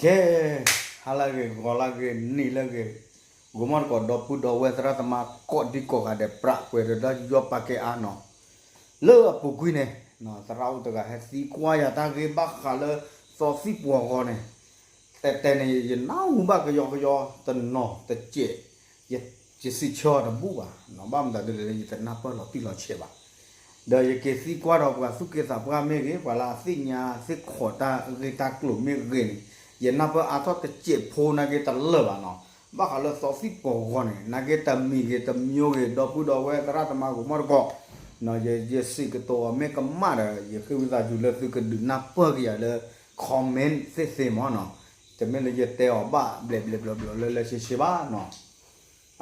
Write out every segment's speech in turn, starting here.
ကဲ, ဟါလၢအဂ့ၤ ဂီၤလၢအဂ့ၤ နံၤလၢအဂ့ၤ, ဂီၤမီၢ်တကိး ဒီပုၢ်ဒီဝဲၢ်သရၣ်သမါ ကိးဒံကိးဂၤဒဲး ပြးပှဲၤဒီးယီၢ်ပာ်ကဲအါနီၤ, လၢအပူၤကွံာ်န့ၣ် သရၣ်အိၣ်တဂၤဟဲသံကွၢ်ယၤတၢ်ဂ့ၢ်ဘၣ်ဃးလၢ သီသံၣ်ပှီၤဂီၤန့ၣ်, တဲတဲန့ၣ် ယနၢ်ဟူဘၣ်ကယီကယီ တနီၤတစဲး, ယစံးဆၢအီၤတဘူၣ်ဘၣ်, ဘၣ်မတၤဒ်လဲၣ် ယတနၢ်ပၢၢ်လီၤတံၢ်လီၤဆဲးဘၣ်. ဒီးယက့ၤသံကွၢ်ဒီးပှၤသူၣ်က့သးပှၢ်မ့ၢ်ဂ့ၤ, ပှၤလၢအသ့ၣ်ညါသ့ၣ်ခိးတၢ်ဂ့ၢ်တၢ်ကျိၤမ့ၢ်ဂ့ၤန့ၣ်, ယနၢ်ပၢၢ်အါထီၣ်တစဲးဖိနာ်က့တလၢာ်ဘၣ်နီၤ. ဘၣ်ဃးလၢသီသံၣ်ပှီၤဂီၤန့ၣ် နာ်က့တမံၤဂ့ၤတမံၤဂ့ၤ ဒီပုၢ်ဒီဝဲၢ်သရၣ်သမါဂီၤမီၢ်တကိး, ယစံးကတိၤအီၤမ့ၢ်ကမၣ်ဒီး ယဃ့ဝံသးစူၤလၢသုကဒုးနၢ်ပၢၢ်က့ၤယၤလၢ comment သ့ၣ်သ့ၣ်မၢ်နီၤ. တမ့ၢ်လၢယတဲအီၤဘၣ်ဘျဲးဘျဲးဘျီဘျီလၢလၢဆ့ဆ့ဘၣ်နီၤ.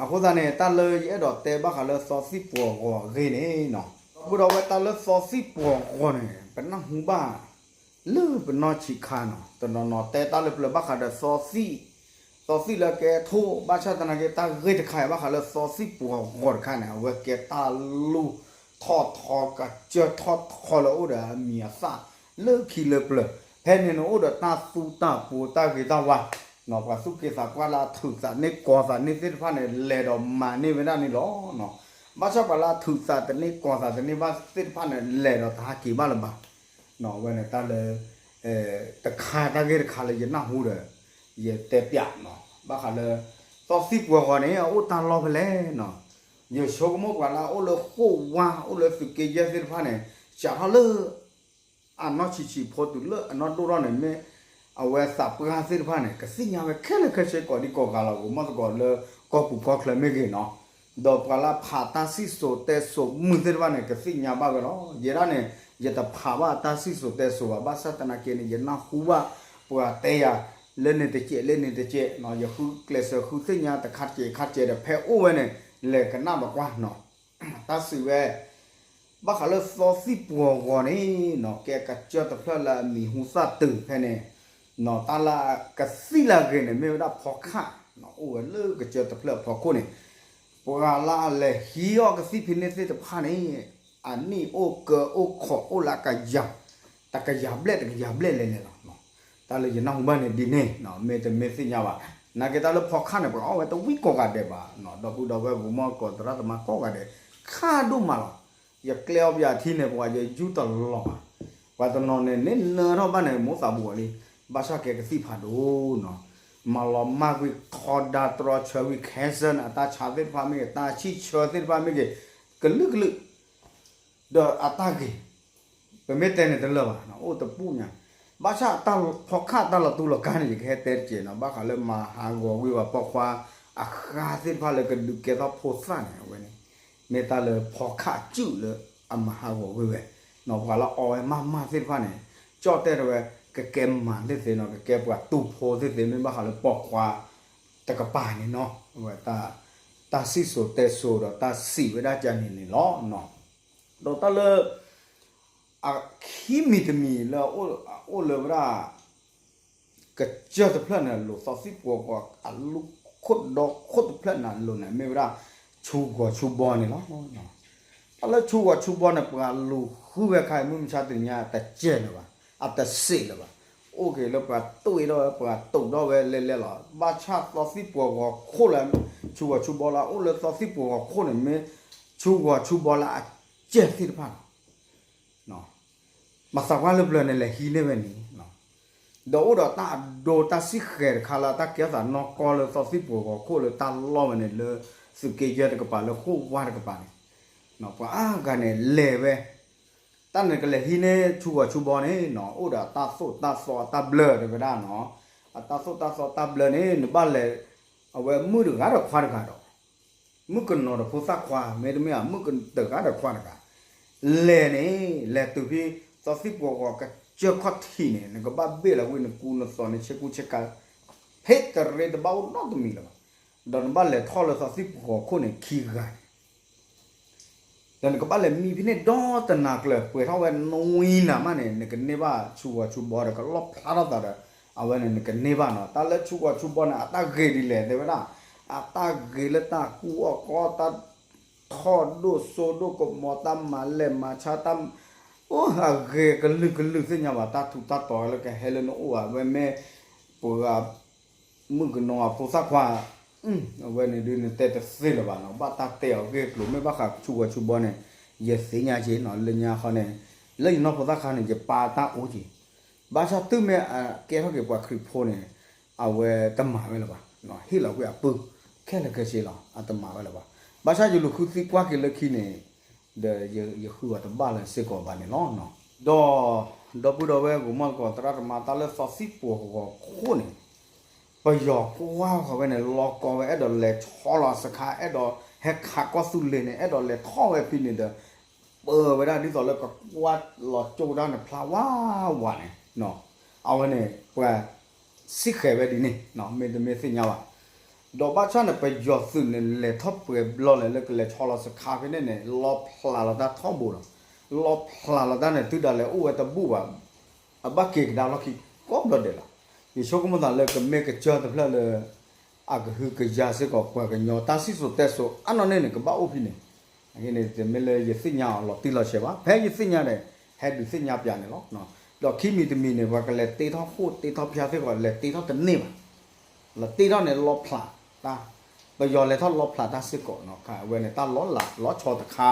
အဃိသတးန့ၣ် တၢ်လၢယအဲၣ်ဒိးတဲဘၣ်ဃးလၢသီသံၣ်ပှီၤဂီၤအဂ့ၢ်န့ၣ်နီၤ, ဒီပုၢ်ဒီဝဲၢ် တၢ်လၢသီသံၣ်ပှီၤဂီၤန့ၣ် ပနၢ်ဟူဘၣ် လၢပနီၢ်ဆံးခါနီၤ, တနီၤနီၤတဲတၢ်လၢပျၢၤဘၣ်ဃးဒီးသီသံၣ်, သီသံၣ်လၢကဲထိၣ်, ဘၣ်ဆၣ်သနာ်က့ တၢ်ဂ့ၢ်တခါအံၤဘၣ်ဃးလၢသီသံၣ်ပှီၤဂီၤတခါန့ၣ် အဝဲကဲတၢ်လူၢ်ထီၣ်ထီ ကစၢၢ်ထီၣ်ထီလၢအိၣ်ဒီးအမံၤအသၣ် လၢခံလၢပျၢၤ, ဖဲန့ၣ်န့ၣ်အိၣ်ဒီးတၢ်သူတၢ်ပှီၤတၢ်ဂ့ၤတၢ်ဝါ ပှၤသူၣ်က့သးပှၢ်လၢအထုးသးန့ၢ်ကီၤသးန့ၢ်သ့ၣ်တဖၣ်န့ၣ် လဲၤဒီးမၤန့ၢ်ဝဲဒၣ်န့ၣ်လီၤ. ဘၣ်ဆၣ်ပှၤလၢအထုးသးတန့ၢ်ကီၤသးတန့ၢ်ဘၣ်သ့ၣ်တဖၣ်န့ၣ် လဲၤဒီးတဟးက့ၤဘၣ်လၢၤဘၣ်. အဝဲန့ၣ်တၢ်လၢ တခါ တၢ်ဂ့ၢ်တခါလၢယနၢ်ဟူဒီး ယတဲပျးနီၤ, ဘၣ်ဃးလၢ သီသံၣ်ပှီၤဂီၤန့ၣ် အအိၣ်တၢ်လီၢ်ဖဲလဲၣ်နီၤ. ယဆိကမိၣ်ပှၤလၢအအိၣ်လၢဃိၣ်ဝါ အိၣ်လၢသုးက့ယဲၢ်သ့ၣ်တဖၣ်န့ၣ် စးထီၣ်လၢ အနီၢ်ဆံးဆံးဖိတုၤလၢအနီၢ်ဒိၣ်ထီၣ်န့ၣ် မ့ၢ်အဝဲသးပှၢ်သ့ၣ်တဖၣ်န့ၣ် ကသ့ၣ်ညါဝဲခဲလၢာ်ခဲဆ့ ကိးဒံကိးဂၤလီၤ, ဂီၤမီၢ်သကိးလၢကီၢ်ပူၤကီၢ်ချၢမ့ၢ်ဂ့ၤနီၤ, ဒီးပှၤလၢဖးတၢ်စံၣ်စိၤတဲစိၤမုၢ်သ့ၣ်တဖၣ်န့ၣ် ကသ့ၣ်ညါဘၣ်ဝဲလီၤ. ယဲဒၣ်န့ၣ် ယတဖးဘၣ်တၢ်စံၣ်စိၤတဲစိၤဘၣ်, ဘၣ်ဆၣ်သနာ်က့န့ၣ် ယနၢ်ဟူဘၣ်ပှၤတဲယၤ လၢန့ၣ်တစဲး လၢန့ၣ်တစဲးနီၤ, ယဃုကျဲးစၢးဃုသ့ၣ်ညါတခါတကဲးခါတကဲးဒီး ဖဲအိၣ်ဝဲန့ၣ် လဲၤကနၣ်ဘၣ်ကွၢ်နီၤ. တၢ်စံးဝဲ ဘၣ်ဃးလၢသီသံၣ်ပှီၤဂီၤန့ၣ်နီၤ, ကဲကစၢၢ်တဖျၢၣ်လၢအမံၤဟူသၣ်တုၤဖဲန့ၣ်နီၤ, တၢ်လၢကသံၣ်လၢအဂ့ၤန့ၣ် မ့ၢ်ဝဲဒၣ်ဖီခၣ်နီၤ, အိၣ်ဝဲလၢကစၢၢ်တဖျၢၣ်အဖီခိၣ်န့ၣ်, ပှၤလၢအလဲၤဟံးအီၣ်ကသံၣ်ဖဲန့ၣ်သ့ၣ်တဖၣ်န့ၣ် အနံၣ်အိၣ်ကၢအိၣ်ခိးအိၣ်လၢကယၤ, တကယၤဘျဲၣ်တကယၤဘျဲၣ်လဲၣ်လဲၣ်လီၤ. တၢ်လၢယနၢ်ဟူဘၣ်န့ၣ်ဒ်န့ၣ်, မ့တမ့ၢ်သ့ၣ်ညါဘၣ်. နာ်က့တၢ်လၢဖီခၣ်န့ၣ် ပှၤအီၣ်ဝဲတဝံၣ်ကိးဂၤဒဲးဘၣ်, ဒီပုၢ်ဒီဝဲၢ်ဂီၤမီၢ်သကိးသရၣ်သမါကိးဂၤဒဲး ခါဒိၣ်မးလီၤ. ယကျဲအီၣ်ပယၤထံန့ၣ် ပှၤယယူၢ်တလီၤဘၣ်. ပှၤတနီၤန့ၣ် န့ၣ်နၢထီၣ်ဘၣ်န့ၣ် မိၢ်သးဘူးအီၤလံ, ဘၣ်ဆၣ်ကဲကသံၣ်ဖးဒိၣ်နီၤ, မၤလီၤမၢ်ကွံာ်ထီဒါတြီဆၢဝံၤ cancer န့ၣ် အတၢ်ဆါသ့ၣ်တဖၣ်မ့ၢ်ဂ့ၤ တၢ်ဆံၣ်ဆၢသ့ၣ်တဖၣ်မ့ၢ်ဂ့ၤ ကလုာ်ကလုာ် ဒီးအတၢ်ဂ့ၤ, ပမ့ၢ်တဲန့ၣ်တလၢာ်ဘၣ်, အိၣ်တပူၤညါ, ဘၣ်ဆၣ်တၢ်ဖီခၣ်တၢ်လီၤတူၢ်လီၤကာ်န့ၣ် ယကဟဲတဲတကဲးနီၤ, ဘၣ်ဃးလၢမၤဟးဂီၤကွံာ်ဝဲပိာ်ခွါအဃါသ့ၣ်တဖၣ်လၢကဒုးကဲထီၣ်ဖိသၣ်န့ၣ် အဝဲန့ၣ် မ့ၢ်တၢ်လၢဖီခၣ်စုၣ်လၢအမၤဟးဂီၤကွံာ်ဝဲ, ပှၤလၢအီဝဲမးမးသ့ၣ်တဖၣ်န့ၣ် ကၠီၣ်တဲၣ်တဝဲ ကကဲမၤသ့ၣ်သ့နီၤ, ကကဲပှၤတူၢ်ဖိသ့ၣ်သ့ မ့ၢ်ဘၣ်ဃးလၢပိာ်ခွါတကပၤန့ၣ်နီၤ, အဝဲ တၢ်စံၣ်စိၤတဲစိၤဒီးတၢ်စံးဝဲဒၣ်ကန့ၣ်န့ၣ်လီၤ. ဒီးတၢ်လၢ အခံမံၤတမံၤလၢအအိၣ်လၢဝဲဒၣ် ကစၢၢ်တဖျၢၣ်န့ၣ်အလိၤ သီသံၣ်ပှီၤဂီၤအလူၤခိၣ်ဒီခိၣ်တဖျၢၣ်န့ၣ်အလိၤန့ၣ် မ့ၢ်ဝဲဒၣ် ဆူဂီၤဆူဘီန့ၣ်လီၤ. တၢ်လၢဆူဂီၤဆူဘီန့ၣ် ပှၤလူၤဃုဝဲခါအံၤ မုၢ်မဆါတနံၤညါ တစဲးလၢၤဘၣ်, အတစဲးလၢၤဘၣ်, အိၣ်က့ၤလၢပှၤတ့ထီၣ်ဝဲ ပှၤတိာ်ထီၣ်ဝဲလဲၣ်လဲၣ်လီၤ. ဘၣ်ဆၣ်သီသံၣ်ပှီၤဂီၤခိၣ်လၢ ဆူဂီၤဆူဘီလၢ အိၣ်လၢသီသံၣ်ပှီၤဂီၤခိၣ်န့ၣ် မ့ၢ်ဆူဂီၤဆူဘီလၢအစဲးသ့ၣ်တဖၣ်လီၤ. မၤသးပှၢ်လၢပျၢၤန့ၣ် လဲၤဟံးန့ၢ်ဝဲန့ၣ်, ဒီးအိၣ်ဒီးတၢ်အဒိတၢ်စံၣ်ဃဲၤတခါလၢ တၢ်ကဲထီၣ်သးနီၢ်ကီၢ်လၢသီသံၣ်ပှီၤဂီၤခိၣ်လၢတၢ်လီၢ်ဝဲန့ၣ် လၢသုးက့ယဲၢ်တကပၤ လၢဃိၣ်ဝါတကပၤန့ၣ်, ပှၤအါဂၤန့ၣ်လဲၤဝဲ, တၢ်န့ၣ်ကလဲၤဟံးန့ၢ်ဆူဂီၤဆူဘီန့ၣ်နီၤ, အိၣ်ဒီးအတၢ်သိၣ်တၢ်သီအတၢ်ဘျၢတဲဝဲဒၣ်နီၤ, အတၢ်သိၣ်တၢ်သီတၢ်ဘျၢန့ၣ် နဘၣ်လဲၤ အဝဲမုၣ်တဂၤဒီးခွါတဂၤဒီး မုၣ်ကနီၤဒီးဖိသၣ်ခွါ မ့တမ့ၢ် မုၣ်တဂၤဒီးခွါတဂၤ, လဲၤန့ၣ် လဲၤတုၤဖဲ သီသံၣ်ပှီၤဂီၤကစၢၢ်ခီၣ်ထံးန့ၣ် နကဘၣ်ဘ့ၣ်လီၤဝံၤ နကူနသိးနဆ့ကူဆ့ကၤ ဖဲတရ့တဘၣ်အိၣ်နီတမံၤလၢၤဘၣ်, ဒီးနဘၣ်လဲၤထီၣ်လၢသီသံၣ်ပှီၤဂီၤခိၣ်န့ၣ်ခံဂၤန့ၣ် ဒီးနကဘၣ်လဲၤမံဖဲန့ၣ်ဒီတနၤကျၢၤ ပှဲၤထီၣ်ဝဲနွံနၤမးန့ၣ် နကန့ၢ်ဘၣ်ဆူဂီၤဆူဘီဒီး ကလီၣ်ဖျါထီၣ်သးဒီး အဝဲန့ၣ်နကန့ၢ်ဘၣ်နီၤ. တၢ်လၢဆူဂီၤဆူဘီန့ၣ် အတၢ်ဂ့ၤဒ်လဲၣ်တဲဝဲဒၣ်, အတၢ်ဂ့ၤလၢတၢ်ကူအီၣ်ကီ တၢ်ထီၣ်ဒိၣ်စိဒိၣ်ကမီၤ တၢ်မၤလဲၢ်မၤဆါ တၢ် အိၣ်အဂ့ၤကလုာ်ကလုာ်သ့ၣ်ညါဘၣ်, တၢ်ထူးတၢ်တီၤလၢကဟဲလၢနအိၣ်ဘၣ် ဝဲမ့ၢ် ပှၤမုၣ်ကနီၤအဖိသၣ်ခွါ, အဝဲန့ၣ်ဒုးနတဲတသ့လၢၤဘၣ်နီၤ, ဘၣ်တၢ်တဲအီၤဂ့ၢ်ကျိၤ မ့ၢ်ဘၣ်ဃးဆူဂီၤဆူဘီန့ၣ်, ယသ့ၣ်ညါက့နီၤ လၢညါခီန့ၣ်, လၢယနီၢ်ဖိသၣ်ခါန့ၣ် ယပၢ်တၢ်အိၣ်က့ၤ, ဘၣ်ဆၣ်တုၤမ့ၢ်အကဲထီၣ်က့ၤပှၤခရံာ်ဖိန့ၣ်, အဝဲတမၤဝဲလၢၤဘၣ်, ဟ့ၣ်လီၤကွံာ်အပုၢ်, ခဲလၢာ်ခဲဆ့လီၤ အတမၤဝဲလၢၤဘၣ်, ဘၣ်ဆၣ်ယလူၤဃုသံကွၢ်က့ၤလၢခံန့ၣ်, ဒီးယဃုအီၤတဘၣ်လၢၤစ့ၢ်ကီးဘၣ်န့ၣ်လီၤ. ဒီး, ဒီပုၢ်ဒီဝဲၢ် ဂိၤမီၢ်သကိး သရၣ်သမါတၢ်လၢသီသံၣ်ပှီၤဂီၤခိၣ်န့ၣ်, ပယီၤကွၢ်ဃီၤဝဲန့ၣ် လီၤကီဝဲ အဲၣ်ဒိးလဲၤဆီလီၤစခါ အဲၣ်ဒိးဟဲခးကီၢ်သူလ့ၤန့ၣ် အဲၣ်ဒိးလဲၤထီၣ်ဝဲဖဲန့ၣ်ဒီး, ပၢဝဲဒၣ်ဒ်သိးလၢကကွၢ်လီၤကၠိတၢ်န့ၣ် ဖျါဝးဝးန့ၣ်, အဝဲန့ၣ် ပှၤစံၣ်ဃဲၤဝဲဒ်န့ၣ် မ့တမ့ၢ်သ့ၣ်ညါဘၣ်. ဒီးဘၣ်ဆၣ်န့ၣ် ပယီၤသုးန့ၣ် လဲၤထီၣ်ပှဲၤဘျီလဲၣ်လၢကလဲၤဆီလီၤစခါဖဲန့ၣ်န့ၣ် လီဖျးလီၤတၢ်ထီဘိလီၤ. လီဖျးလီၤတၢ်န့ၣ် တုၤဒၣ်လဲာ်အိၣ်ဝဲတဘူၣ်ဘၣ်, အဘၣ်က့ၤကဒါလီၢ်ခံကိးဘျီဒဲးလီၤ. ယဆိကမိၣ်သးလၢကမ့ၢ်ကစၢၢ်တဖျၢၣ်လၢ အကဟုကယာ်စ့ၢ်ကီးပှၤကညီ တၢ်စံၣ်စိၤတဲစိၤအါနီၢ်န့ၣ်န့ၣ် ကဘၣ်အိၣ်ဖဲန့ၣ်, အန့ၣ်တမ့ၢ်လၢယသ့ၣ်ညါအီၤလီၤတံၢ်လီၤဆဲးဘၣ်, ဖဲယသ့ၣ်ညါဒီး ဟဲဒုးသ့ၣ်ညါပၠးန့ၣ်လီၤ. ဒီးခံမံၤတမံၤန့ၣ် ပှၤကလဲၤတ့ထီၣ်ဃိၣ်တ့ထီၣ်ဖၠါသ့ၣ်ကီး လဲၤတ့ထီၣ်တန့ၢ်ဘၣ်, လဲၤတ့ထီၣ်န့ၣ်လီဖျးတၢ်, ပယီၤလဲၤထီၣ်လီဖျးတၢ်စ့ၢ်ကီးနီၤ, အဝဲန့ၣ် တၢ်လီၤလးလီၤဆီတခါ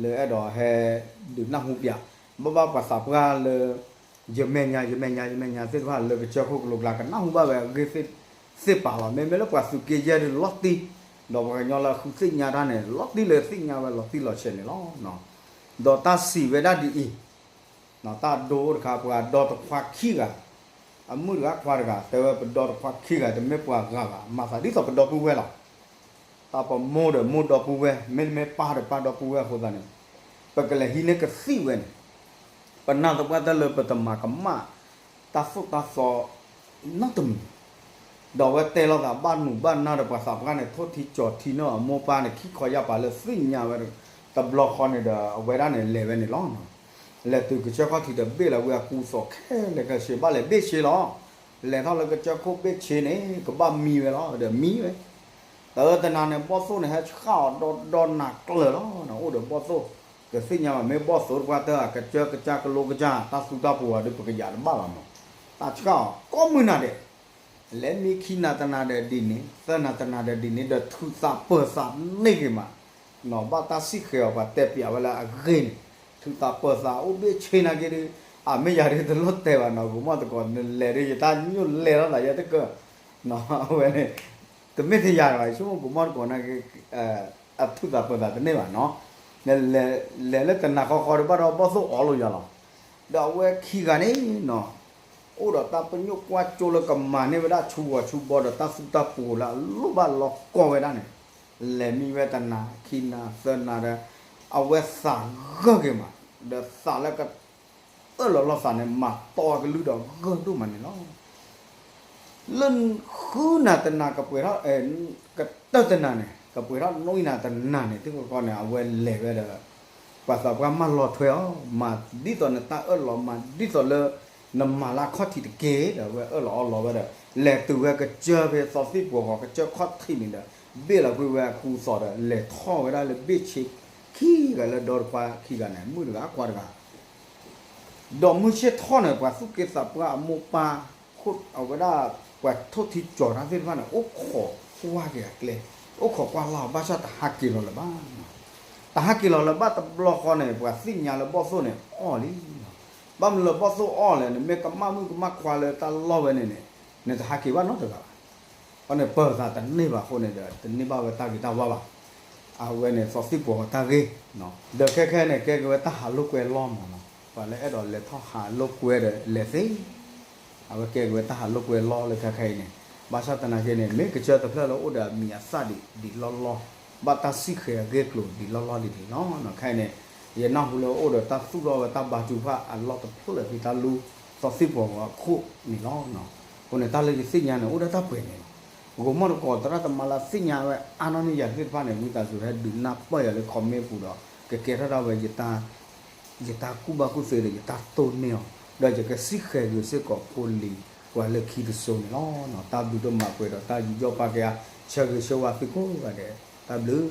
လၢအဲၣ်ဒိးဟဲဒုးနၢ်ဟူပၠး, ဘၣ်ဘၣ်ပှၤသးပှၢ်လၢ ယမဲာ်ညါ ယမဲာ်ညါ ယမဲာ်ညါသ့ၣ်တဖၣ် လၢကစၢၢ်ခိၣ်ကလိၤကျါ ကနၢ်ဟူဘၣ်ဝဲအဂ့ၢ်သ့ၣ်တဖၣ်လီၤ. မ့မ့ၢ်လၢပှၤသုးက့ယဲၢ်ဒုးလီၤတံၢ်, ဒီးပှၤကညီလၢအဃုသ့ၣ်ညါတၢ်န့ၣ် လီၤတံၢ်လၢသ့ၣ်ညါဝဲလီၤတံၢ်လီၤဆဲးန့ၣ်လီၤ. ဒီးတၢ်စံးဝဲဒၣ်ဒ်အံၤ, တၢ်ဒိအိၣ်တခါ ပှၤဒီတခွါခံဂၤ, အမုၣ်တဂၤခွါတဂၤ တဲဝဲပဒီတခွါခံဂၤ တမ့ၢ်ပှၤဂၤဘၣ် မၤသးဒ်သိးပဒီပုၢ်ဝဲၢ်လီၤ. တၢ်ပမိၢ်ဒီးမိၢ်ဒီပုၢ်ဝဲၢ် မ့တမ့ၢ်ပၢ်ဒီးပၢ်ဒီပုၢ်ဝဲၢ်အဃိသတးန့ၣ်, ပကလဲၤဟံးန့ၢ်ကသံၣ်ဝဲန့ၣ်, ပနာ်သပှၢ်တၢၢ်လၢပတမၤကမၣ် တၢ်သိၣ်တၢ်သီ နီတမံၤ, ဒီးအဝဲတဲလိာ်သးဘၣ်နုာ်ဘၣ်နၢ်ဒီးပှၤသးပှၢ်န့ၣ် ထိၣ်ထံကၠီၤထံန့ၢ်အမိၢ်ပၢ်န့ၣ် ခံခီယၢ်ပၤလၢသ့ၣ်ညါဝဲ တဘျီဃီန့ၣ်ဒီး အဝဲဒၣ်န့ၣ်လဲၤဝဲန့ၣ်လီၤ. လဲၤတုၤကစၢၢ်ခီၣ်ထံးဒီးဘ့ၣ်လီၤဝဲအကူအသိးခဲလၢာ်ခဲဆ့ ဘၣ်လဲၤဘ့ၣ်ဆ့လီၤ. လဲၤထီၣ်လၢကစၢၢ်ခိၣ်ဘ့ၣ်ဆ့န့ၣ် ကဘၣ်မံဝဲလီၤ ဒီးမံဝဲ တၢ်တနၤန့ၣ် ဘီၣ်သိၣ်န့ၣ် ဟဲဆှၣ်အီၤဒီဒီနၤကျၢၤလီၤ. အိၣ်ဒီးဘီၣ်သိၣ် ကသ့ၣ်ညါဘၣ် မ့ၢ်ဘီၣ်သိၣ်တပှၢ်တၢၢ် ကစၢၢ်ကစၢ်ကလိကစၢ် တၢ်သူတၢ်ပှီၤဒီး ပကယၤတဘၣ်ဘၣ်မး, တၢ်ဆှၣ်အီၤကိးမုၢ်နၤဒဲး လဲၤမံခံနၤတနၤဒီးဒ်န့ၣ် သၢနၤတနၤဒီးဒ်န့ၣ် ဒီးထုးသးပၢၤသးန့ၢ်က့ၤမး, နီၢ်ဘၣ်တၢ်စံၣ်ဃဲၤအီၤ ပှၤတဲပၠးဝဲလၢအဂ့ၢ်န့ၣ်, ထုးသးပၢၤသးအိၣ်ဘ့ၣ်ဆ့နာ်က့ဒီး, အမ့ၢ်ယၤဒ်တလိၣ်တဲဘၣ်နီၢ် ဂိၤမီၢ်တကိး နလဲၤဒီးယတၢ်ညိၣ်လဲၤထီၣ်သးယဲတကၢၢ်, အဝဲန့ၣ် တမ့ၢ်တယၤဘၣ် ယဆိကမိၣ်ဂိၤမီၢ်တကိးနာ်က့ အထုးသးပၢၤသးတန့ၢ်ဘၣ်နီၢ်, လဲၤလၢတနၤဃီဃီဒီးဘၣ်ဒီးဘီၣ်သိၣ်အီၣ်လိာ်ယၤလီၤ. ဒီးအဝဲခံဂၤန့ၣ်နီၢ်, အိၣ်ဒီးတၢ်ပညိၣ်ကွၢ်ကၠိလၢကမၤန့ၢ်ဝဲဒၣ်ဆူဂီၤဆူဘီဒီးတၢ်သူတၢ်ပှီၤလၢအလိၣ်ဘၣ်လီၤကီဝဲဒၣ်န့ၣ်, လဲၤမံဝဲတနၤခံနၤသၢနၤဒီး, အဝဲသးဂၢၢ်က့ၤမး, ဒီးသးလၢက အၢၣ်လီၤလိာ်သးန့ၣ် မၤတီအကလုၢ်ဒီးဂၢၢ်ဒိၣ်မးန့ၣ်လီၤ. လၢဃုနၤတနၤကပှဲၤထီၣ်, ကတၢၢ်တနၤန့ၣ် ကပှဲၤထီၣ်နွံနၤတနၤန့ၣ် သ့ၣ်ကီကီန့ၣ် အဝဲလဲၤဝဲဒီး ပှၤသးပှၢ်မၢလီၤထွဲအီၤ မၤဒ်သိးနတၢ်အၢၣ်လီၤ မၤဒ်သိးလၢ နမၤလၢအခီၣ်ထံးတက့ၢ်ဒီး အဝဲအၢၣ်လီၤအီလီၤဝဲဒီး လဲၤတုၤဝဲကစၢၢ်ဖဲသီသံၣ်ပှီၤဂီၤ ကစၢၢ်ခီၣ်ထံးန့ၣ်ဒီး ဘ့ၣ်လီၤကွံာ်ဝဲအကူအသိးဒီး လဲၤထီၣ်ဝဲဒၣ်လၢဘ့ၣ်ဆ့ခံဂၤလၢဒီတခွါခံဂၤန့ၣ် မုၣ်တဂၤခွါတဂၤ ဒီးမုၢ်ဆ့ၣ်ထီၣ်န့ၣ် ပှၤသူၣ်က့သးပှၢ်အမိၢ်ပၢ် ခိၣ်အဝဲဒၣ် ပှၤထိၣ်ထံကၠီၤတၢ်သ့ၣ်တဖၣ်န့ၣ် အိၣ်ခိးကွၢ်က့ၤအကျဲ, အိၣ်ခိးကွၢ်လၢ် ဘၣ်ဆၣ်တဟးက့ၤလီၤလၢၤဘၣ်, တဟးက့ၤလီၤလၢၤဘၣ်တဘျီဃီန့ၣ် ပှၤသ့ၣ်ညါလၢဘီၣ်သိၣ်န့ၣ်အီၣ်လံ, ဘၣ်မနုၤလၢဘီၣ်သိၣ်အီၣ်လဲၣ် နမ့ၢ်ကမၣ်မုၣ်ကမၣ်ခွါလၢတၢ်လီၢ်ဝဲန့ၣ်န့ၣ် နတဟးက့ၤဘၣ်နီတဂၤဘၣ်. အဃိန့ၣ် ပၢၤသးတန့ၢ်ဘၣ်အဃိန့ၣ်ဒီး တန့ၢ်ဘၣ်ဝဲတၢ်ဂ့ၤတၢ်ဝါဘၣ်. အဝဲန့ၣ် သီသံၣ်ပှီၤတၢ်ဂ့ၢ်, ဒီးခဲခဲန့ၣ် ကဲက့ၤဝဲတၢ်ဟးလိာ်ကွဲလီၢ်မးနီၤ, ပှၤလၢအဲၣ်ဒိးလဲၤထီၣ်ဟးလိာ်ကွဲဒီးလဲၤသ့, အဝဲကဲက့ၤဝဲတၢ်ဟးလိာ်ကွဲလီၢ်လၢခဲခဲအံၤန့ၣ်, ဘၣ်ဆၣ်သနာ်က့န့ၣ် မ့ၢ်ကစၢၢ်တဖျၢၣ်လၢအိၣ်ဒီးအမံၤအသၣ်ဒံးဒံးလီၢ်လီၢ်, ဘၣ်တၢ်စံၣ်ဃဲၤအဂ့ၢ်အကျိၤဒံးလီၢ်လီၢ်ဒ်န့ၣ်လီၤ. ခဲအံၤန့ၣ် ယနၢ်ဟူလၢအိၣ်ဒီးတၢ်သူၣ်ထီၣ်ဝဲတၢ်ဘါထုကဖၣ်အလီၢ်တဖျၢၣ်ဖဲတၢ်လူၤသီသံၣ်ပှီၤအခိၣ်န့ၣ်လီၤ. အဃိန့ၣ် တၢ်လၢယသ့ၣ်ညါန့ၣ် အိၣ်ဒၣ်တၢ်ပှဲၤန့ၣ်လီၤ. ဂိၤမီၣ်တကိးသရၣ်သမါလၢသ့ၣ်ညါဝဲအါနီၢ်န့ၢ်ယၤသ့ၣ်တဖၣ်န့ၣ် ဝံသးစူၤဟဲဒုးနၢ်ပၢၢ်ယၤလၢ comment ပူၤဒီး ကကဲထီၣ်ဒၣ်ဝဲ ယတၢ်ကူၣ်ဘၣ်ကူၣ်သ့ဒီး ယတၢ်တိၢ်န့ၢ်အီၤ, ဒီးယကစံၣ်ဃဲၤဂ့ၤစ့ၢ်ကီးဖိလံၤပှၤလၢခံတစိၤန့ၣ်လီၤ. တၢ်ဘျုးဒိၣ်မးပှဲၤဒီးတၢ်ယူးယီၣ်ပာ်ကဲအါ ဆၢဂ့ၤဆၢဝါသုကိးဂၤဒဲး, တၢ်ဘျုး